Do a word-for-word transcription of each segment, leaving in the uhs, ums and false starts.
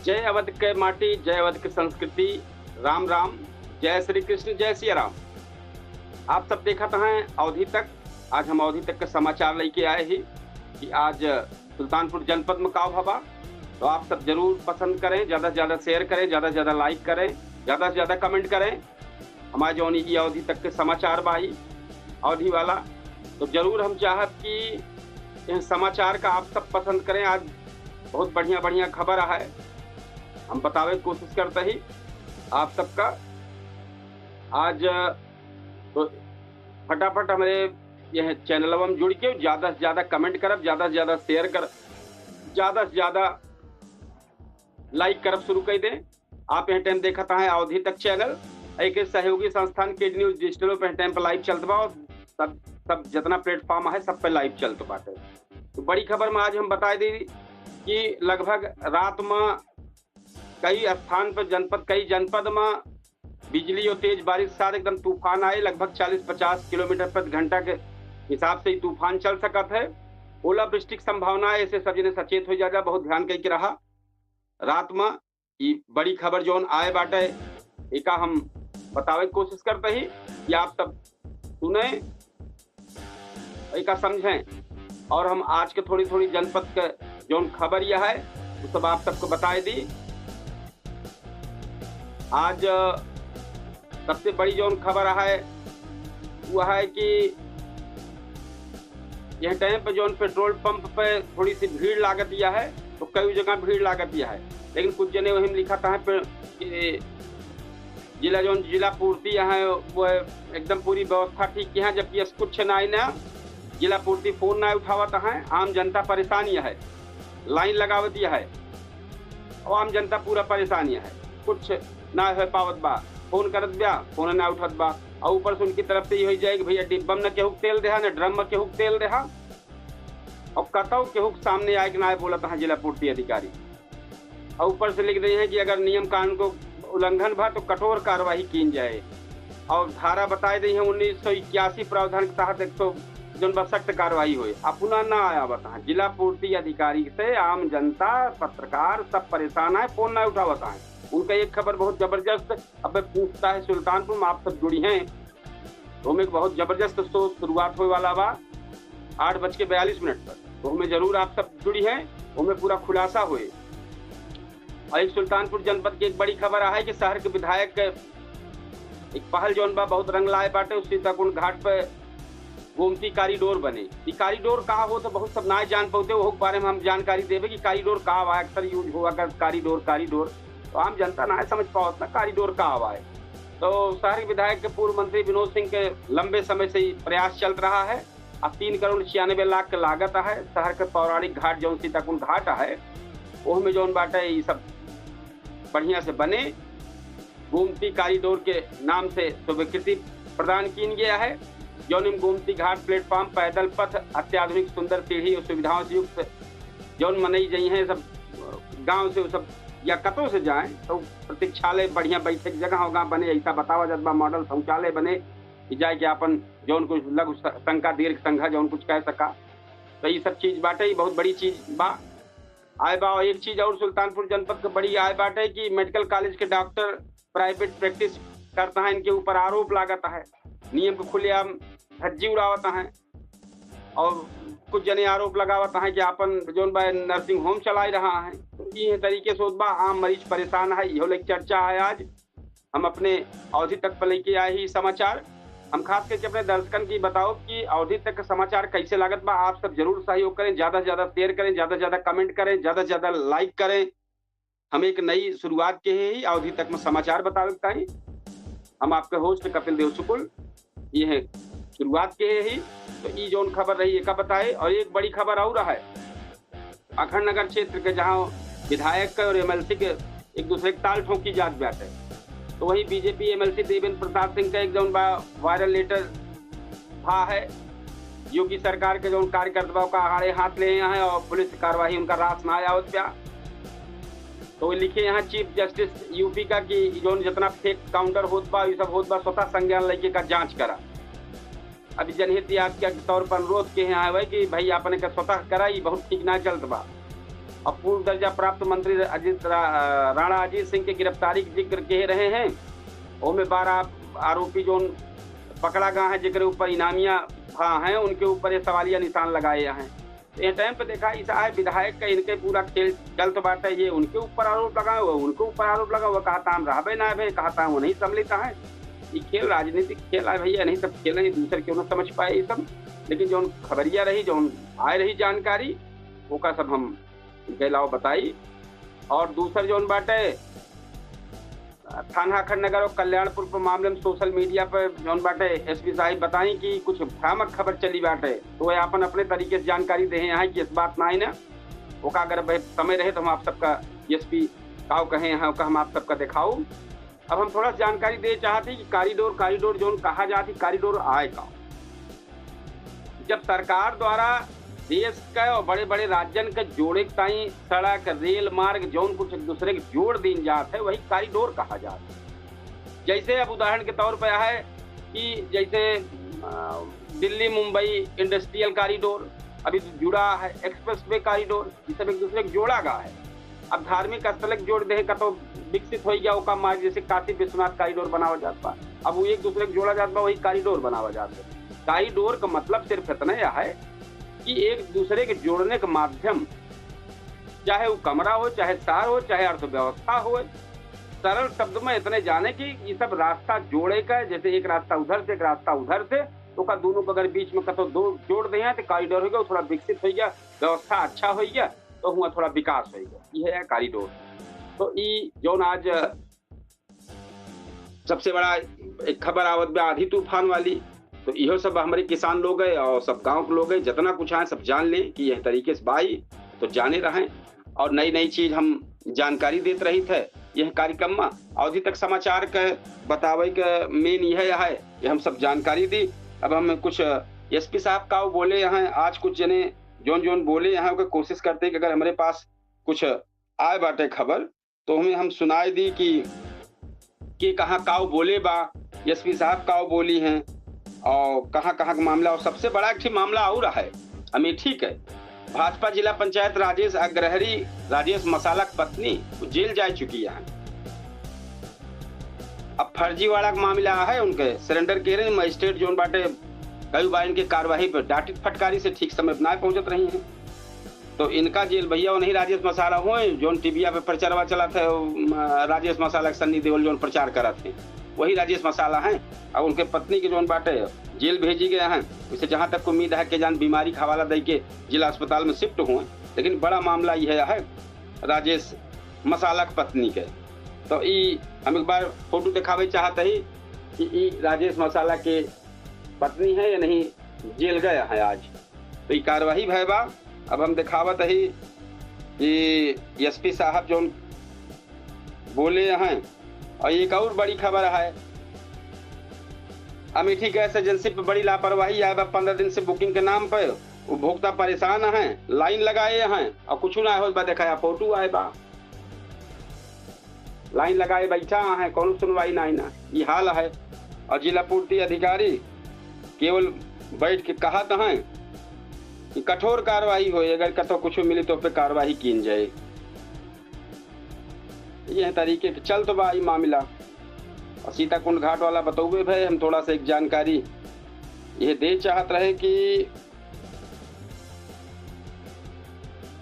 जय अवध के माटी, जय अवध के संस्कृति। राम राम, जय श्री कृष्ण, जय सिया राम। आप सब देखत हैं अवधी तक। आज हम अवधी तक के समाचार लेके आए ही कि आज सुल्तानपुर जनपद में का भवा। तो आप सब जरूर पसंद करें, ज्यादा से ज्यादा share करें, ज्यादा से ज्यादा like करें, ज्यादा से ज्यादा comment करें। हमारे जौन ई अवधी तक के समाचार बा ई अवधी वाला, तो जरूर हम चाहब कि इन समाचार का आप सब पसंद करें। आज बहुत बढ़िया बढ़िया खबर है, हम बतावे की कोशिश करते ही आप सबका। आज तो फटाफट हमारे यह चैनलवा में जुड़ के ज्यादा से ज्यादा comment करब, ज्यादा से ज्यादा share कर, ज्यादा से ज्यादा like करब शुरू कर दें। आप यह time देखत हैं अवधी तक चैनल, एक सहयोगी संस्थान के न्यूज डिजिटलो पे time पर live चलत बा और सब, सब जितना platform है सब पे live चलत बाटे। तो बड़ी खबर में आज हम बताई दी कि लगभग रात में कई स्थान पर जनपद, कई जनपद में बिजली और तेज बारिश के साथ एकदम तूफान आए। लगभग चालीस पचास किलोमीटर प्रति घंटा के हिसाब से ई तूफान चल सकत है। ओलावृष्टि की संभावना है, ऐसे सब जने सचेत हो जा, जा, बहुत ध्यान कई के रहा। रात में ई बड़ी खबर जौन आए बाटे, एका हम बतावे की कोशिश करते ही कि आप सब सुने, एका समझें। और हम आज के थोड़ी थोड़ी जनपद के जौन खबर यह है, वो सब आप सबको बताए दी। आज सबसे बड़ी जौन खबर है, वो है कि यह time पे जौन पेट्रोल पंप पे थोड़ी सी भीड़ लागत यह है, तो कई जगह भीड़ लागत यह है, लेकिन कुछ जने वहीं लिखत हैं पे-, कि जिला जौन जिला पूर्ति है, वो एकदम पूरी व्यवस्था ठीक है, जबकि ऐसा कुछ ना है ना, जिला पूर्ति फोन ना उठावत है, आम जनता परेशान यह है, लाइन लगावत यह है, और आम जनता पूरा परेशान यह है, कुछ ना हो पावत बा। फोन करत बा, फोन ना उठत बा, और ऊपर से उनकी तरफ से ये हो जाए कि भैया डिब्बा में न केहू के तेल देहा, न ड्रम में केहू के तेल देहा, और कतौ केहू के सामने आए के ना बोलत हैं जिला पूर्ति अधिकारी। और ऊपर से लिख दे हैं कि अगर नियम कानून को उल्लंघन भा तो कठोर कार्रवाई कीन जाए। और धारा बताए दी है उन्नीस सौ इक्यासी प्रावधान के तहत एक सौ जौन बा सख्त कार्रवाई होए। अपना ना आया बता, जिला पूर्ति अधिकारी से आम जनता, पत्रकार सब परेशान है, फोन ना उठावत हैं। उनका एक खबर बहुत जबरदस्त, अब पूछता है सुल्तानपुर में आप सब जुड़ी हैं, तो हमें एक बहुत जबरदस्त शो शुरुआत होए वाला बा आठ बज के बयालीस मिनट पर, तो हमें जरूर आप सब जुड़ी हैं, हमें पूरा खुलासा होए। और एक सुल्तानपुर जनपद की एक बड़ी खबर आ है कि शहर के विधायक के एक पहल जौन बा बहुत रंग लाए बाटे, उस सीताकुंड घाट पे गोमती कॉरिडोर बने। ई कॉरिडोर का हो तो बहुत सब ना जान पाते, ओह के बारे में हम जानकारी देबे कि कॉरिडोर का बा, अक्सर यूज हुआ कर कॉरिडोर, कॉरिडोर, तो आम जनता ना समझ पावत ना कॉरिडोर का बा। तो शहर के विधायक के पूर्व मंत्री विनोद सिंह के लंबे समय से ई प्रयास चलत रहा है। आ तीन करोड़ छियानबे लाख के लागत है शहर के पौराणिक घाट जौन सीताकुंड घाट है, ओह में जौन बाटे ई सब बढ़िया से बने, गोमती कॉरिडोर के नाम से स्वीकृति प्रदान कीन गया है। जौन में गोमती घाट प्लेटफॉर्म, पैदल पथ, अत्याधुनिक सुंदर सीढ़ी और सुविधाओं से युक्त जौन मनई जई हैं सब गांव से, वो सब या कतों से जाएं तो प्रतीक्षालय बढ़िया बैठे के जगह होगा बने, ऐसा बतावा जात बा, मॉडल शौचालय बने कि जाए के आपन जौन कुछ लघु स-, शंका, दीर्घ शंका जौन कुछ कह सका, तो ये सब चीज बाटे, ये बहुत बड़ी चीज बा। आए बा, एक चीज और सुल्तानपुर जनपद के बड़ी आए बाटे कि मेडिकल कॉलेज के डॉक्टर प्राइवेट प्रैक्टिस करता है, इनके ऊपर आरोप लागत है, नियम के खुलेआम धज्जी उड़ावत हैं और कुछ जने आरोप लगावत हैं कि आपन जौन बा नर्सिंग होम चलाई रहा है। तो ये तरीके से होत बा, आम मरीज परेशान है, इहो लेके चर्चा है आज। हम अपने अवधी तक पर लेके आए ही समाचार। हम खास करके अपने दर्शकन की बताओ कि अवधी तक के समाचार कैसे लागत बा। आप सब जरूर सहयोग करें, ज्यादा से ज्यादा शेयर करें, ज्यादा से ज्यादा कमेंट करें, ज्यादा से ज्यादा लाइक करें। हम एक नई शुरुआत के ही अवधी तक में समाचार बतावे के ताई। हम आपके होस्ट कपिल देव शुक्ल, ये है शुरुआत के ही। तो ई जौन खबर रही एका बताए, और एक बड़ी खबर और है अखंड नगर क्षेत्र के, जहां विधायक के और एमएलसी के एक दूसरे के ताल ठोंकी जात बाटे। तो वही बीजेपी एमएलसी देवेंद्र प्रसाद सिंह का एक जौन बा वायरल लेटर भा है, योगी सरकार के जौन कार्यकर्ता बा ओका आड़े हाथ ले हैं और पुलिस कार्रवाई उनका रास ना आवत बा। तो वो लिखे यहाँ चीफ जस्टिस यूपी का कि जौन जितना फेक काउंटर होत बा, ये सब होत बा, स्वतः संज्ञान लेके का जांच करा। अभी जनहित याचिका के तौर पर अनुरोध के हैं आवे कि भाई आपने का स्वतः करा, ई बहुत ठीक ना चलत बा। और पूर्व दर्जा प्राप्त मंत्री अजीत रा-, राणा अजीत सिंह के गिरफ्तारी के जिक्र कह रहे हैं। ओमे बारह आरोपी जोन पकड़ा गया है, जेकरे ऊपर इनामिया भा हैं, उनके ऊपर ये सवालिया निशान लगाए हैं। तो ये टाइम पे देखा, इस आए विधायक का इनके पूरा खेल चलत बाटे, ये उनके ऊपर आरोप लगाए, वो उनके ऊपर आरोप लगाए, वो कहता हम रहबे ना भे, कहता हम नहीं सम्मिलित है। ये खेल राजनीतिक खेल है भैया, नहीं सब खेल है, दूसर क्यों ना समझ पाए ये सब। लेकिन जौन खबरिया रही, जौन आए रही जानकारी, ओका सब हम इनके अलावा बताई। और दूसर जौन बाटे, थाना अखंड नगर और कल्याणपुर पर मामले में सोशल मीडिया पर जौन बाटे एसपी साहिब बताई कि कुछ भ्रामक खबर चली बाटे, तो वह अपन अपने तरीके से जानकारी दे हैं कि इस बात ना आई ना। ओका अगर भाई समय रहे तो हम आप सबका एसपी काव कहे हैं, ओका हम आप सबका दिखाऊ। अब हम थोड़ा सा जानकारी दे चाहते हैं कि कॉरिडोर, कॉरिडोर जौन कहा जाती, कॉरिडोर आए का? जब सरकार द्वारा देश के और बड़े-बड़े राज्यन के जोड़े के ताईं सड़क, रेल मार्ग जौन कुछ एक दूसरे के जोड़ दीन जात है, वही कॉरिडोर कहा जात है। जैसे अब उदाहरण के तौर पर है कि जैसे, अ, दिल्ली मुंबई इंडस्ट्रियल कॉरिडोर अभी जुड़ा है, एक्सप्रेसवे कॉरिडोर, ये सब एक दूसरे के जोड़ा गया है। अब धार्मिक स्थल के जोड़ दे, कतो विकसित हो गया, ओका मार्ग जैसे काशी विश्वनाथ कॉरिडोर बनावा जात बा, अब वो एक दूसरे के जोड़ा जात बा, वही कॉरिडोर बनावा जात बा। कॉरिडोर का मतलब सिर्फ इतना यह है कि एक दूसरे के जोड़ने का माध्यम, चाहे वो कमरा हो, चाहे शहर हो, चाहे अर्थव्यवस्था हो, सरल शब्द में इतने जाने कि ये सब रास्ता जोड़े का, जैसे एक रास्ता उधर से, एक रास्ता उधर से, तो का दोनों को अगर बीच में कतो दो जोड़ दे हैं, तो कॉरिडोर हो गया, थोड़ा विकसित हो गया, व्यवस्था अच्छा हो गया, तो हुआ थोड़ा विकास हो गया, ये है कॉरिडोर। तो ई जौन आज सबसे बड़ा एक खबर आवत बा आंधी तूफान वाली, तो इहो सब हमारे किसान लोग है और सब गांव के लोग है, जितना कुछ आए सब जान लें कि यह तरीके से बाई, तो जाने रहें। और नई नई चीज हम जानकारी देत रही थे यह कार्यक्रम में। अवधी तक समाचार के बतावे के मेन यह है कि हम सब जानकारी दी। अब हम कुछ एसपी साहब का बोले यहाँ, आज कुछ जने जोन जोन बोले यहाँ, ओके कोशिश करते हैं कि अगर हमारे पास कुछ आए बाटे खबर, तो हमें हम सुनाई दी कि के कहाँ काव बोले बा, एसपी साहब काव बोली हैं और कहाँ कहाँ का मामला। और सबसे बड़ा एक ठे मामला और है अमेठी के, भाजपा जिला पंचायत राजेश अग्रहरी, राजेश मसाला की पत्नी, वो जेल जा चुकी है। अब फर्जीवाड़ा का मामला है, उनके सरेंडर के रहे, मजिस्ट्रेट जोन बाटे कई बार इनके कार्यवाही पर डांटित फटकारी से ठीक समय पर ना पहुंचत रही हैं। तो इनका जेल भैया वो नहीं राजेश मसाला हुए, जोन टीवीया पे प्रचारवा चला थे, राजेश मसाला के सन्नी देओल जोन प्रचार करत हैं, वही राजेश मसाला हैं। और उनके पत्नी के जोन बाटे जेल भेजी गए हैं। इसे जहाँ तक उम्मीद है कि जान बीमारी का हवाला दे के जिला अस्पताल में शिफ्ट हुए, लेकिन बड़ा मामला यह है राजेश मसाला के पत्नी के। तो ई हम एक बार फोटो दिखावे चाहत ही कि ई राजेश मसाला के पत्नी है या नहीं, जेल गया है आज। तो ई कार्यवाही भय बा। अब हम दिखावत ही कि एसपी साहब जोन बोले हैं। और एक और बड़ी खबर है, अमेठी गैस एजेंसी पे बड़ी लापरवाही आए बा। पंद्रह दिन से बुकिंग के नाम पे उपभोक्ता परेशान हैं, लाइन लगाए हैं और कुछ ना होत बा। देखा या फोटो आए बा, लाइन लगाए बैठा हैं, कौनो सुनवाई नहीं ना, ये हाल है। और जिला पूर्ति अधिकारी केवल बैठ के कहत हैं कि कठोर कार्रवाई होए, अगर कतो कुछ मिली तो पे कार्रवाई कीन जाए। यह तरीके के चलत बा ई मामला। और सीताकुंड घाट वाला बतौबे भय, हम थोड़ा सा एक जानकारी यह दे चाहत रहे कि,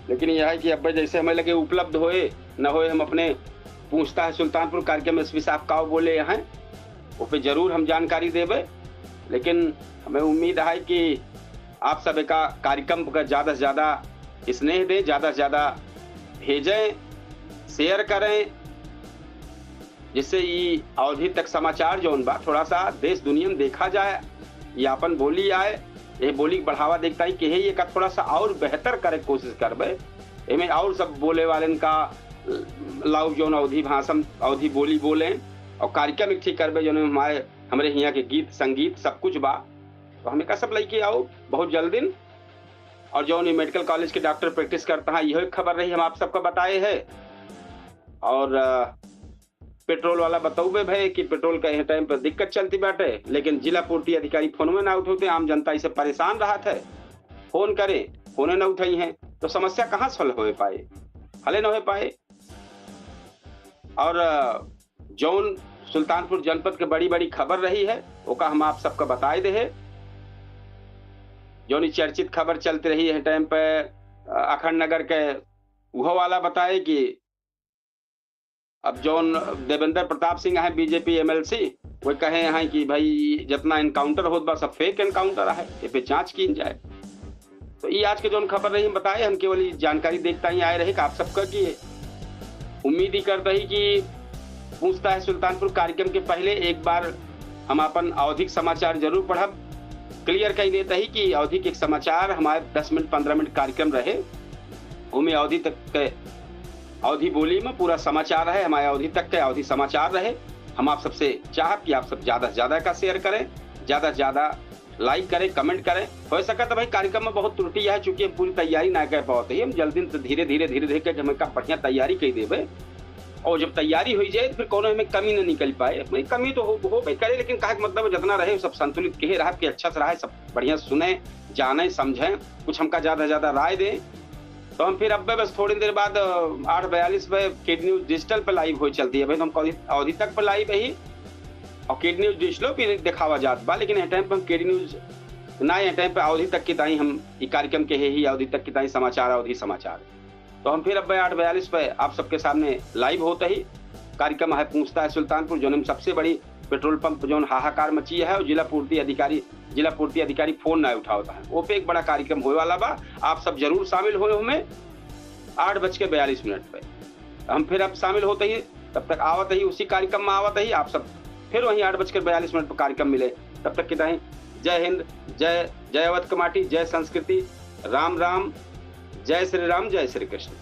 लेकिन यह है कि अब जैसे हमें लगे उपलब्ध होए न होए, हम अपने पूछता है सुल्तानपुर कार्यक्रम एसपी साहब का बोले यहाँ, वो पे जरूर हम जानकारी देबे। लेकिन हमें उम्मीद है कि आप सब एका कार्यक्रम का ज्यादा से ज्यादा स्नेह दें, ज्यादा से ज्यादा भेजें, शेयर करें, जिससे ई अवधी तक समाचार जौन बा थोड़ा सा देश दुनिया में देखा जाए, ये आपन बोली आए, ये बोली के बढ़ावा देखता ही कि हे ये का थोड़ा सा और बेहतर करे के कोशिश करबे। एमे और सब बोले वालन का लाउब जौन अवधी भाषण, अवधी बोली बोले और कार्यक्रम एक ठीक करबे जौन हमारे, हमरे हियाँ के गीत संगीत सब कुछ बा। तो हमें का सब लइके आओ बहुत जल्दी। और जौन ये मेडिकल कॉलेज के डॉक्टर प्रैक्टिस करता है, यह एक खबर रही हम आप सबका बताए है। और, अ, पेट्रोल वाला बतौबे भय कि पेट्रोल का यह टाइम पर दिक्कत चलती बाटे, लेकिन जिला पूर्ति अधिकारी फोन में ना उठौते, आम जनता इसे परेशान रहत है। फोन करे, फोने ना उठाई हैं, तो समस्या कहाँ सॉल्व हो पाए? हले न हो पाए। और, अ, जौन सुल्तानपुर जनपद के बड़ी-बड़ी खबर रही है, ओका हम आप सबका बताए दे है। जौन ई चर्चित खबर चलत रही है टाइम पे, अ, अखंड नगर के, उहो वाला बताए कि अब जौन देवेंद्र प्रताप सिंह है, बीजेपी एमएलसी, वो कहे हैं कि भाई, जितना एनकाउंटर होत बा, सब फेक एनकाउंटर है, ए पे जांच कीन जाए। तो ई आज के जौन खबर रही, हम बताए, हम केवल ई जानकारी देख ताई आए रहे कि आप सबका कि उम्मीद ही करता ही कि पूछता है सुल्तानपुर कार्यक्रम के पहले एक बार हम अपन अवधिक समाचार जरूर पढ़ब। क्लियर कही देता ही कि अवधिक एक समाचार हमारे दस मिनट, पन्द्रह मिनट कार्यक्रम रहे, ओमे अवधि तक के, अवधि बोली में पूरा समाचार रहे, हमारे अवधि तक के अवधि समाचार रहे। हम आप सबसे चाहब कि आप सब ज्यादा से ज्यादा का शेयर करें, ज्यादा से ज्यादा लाइक करें, कमेंट करें। हो सकता है भाई कार्यक्रम में बहुत त्रुटि है, चूंकि हम पूरी तैयारी ना कर पावत ही, हम जल्दी से धीरे धीरे, धीरे धीरे करके हम एका बढ़िया तैयारी कर देबे। और जब तैयारी हो जाए तो फिर कोनो हमें कमी ना निकल पाए। भाई कमी तो हो, होबे करे, लेकिन कहे के मतलब जितना रहे सब संतुलित कहे रहा कि अच्छा से रहा, सब बढ़िया सुने, जाने, समझें, कुछ हमका ज्यादा ज्यादा राय दें। तो हम फिर अब बस थोड़ी देर बाद, अ, आठ बयालीस पे केडी न्यूज डिजिटल पे लाइव हो चलती है। भाई तो हम अवधि, अवधि तक पे लाइव ही और केडी न्यूज डिजिटलो पे दिखावा जात बा, लेकिन यह टाइम पे हम केडी न्यूज ना, यह टाइम पे अवधि तक की ताई हम ई कार्यक्रम के है ही, अवधि तक की ताई समाचार, अवधि समाचार। तो हम फिर अब आठ बयालीस पे आप सबके सामने लाइव होता ही कार्यक्रम है पूछता है सुल्तानपुर, जौन में सबसे बड़ी पेट्रोल पंप जौन हाहाकार मची है और जिला पूर्ति अधिकारी, जिला पूर्ति अधिकारी फोन ना उठावत है। वो पे एक बड़ा कार्यक्रम होए वाला बा, आप सब जरूर शामिल होए हमें आठ बज के बयालीस मिनट पे। हम फिर अब शामिल होते ही, तब तक आवत ही, उसी कार्यक्रम में आवत ही, आप सब फिर वहीं आठ बजकर बयालीस मिनट पर कार्यक्रम मिले। तब तक की ताई जय हिंद, जय, जय अवध कमाटी, जय संस्कृति, राम राम, जय श्री राम, जय श्री कृष्ण।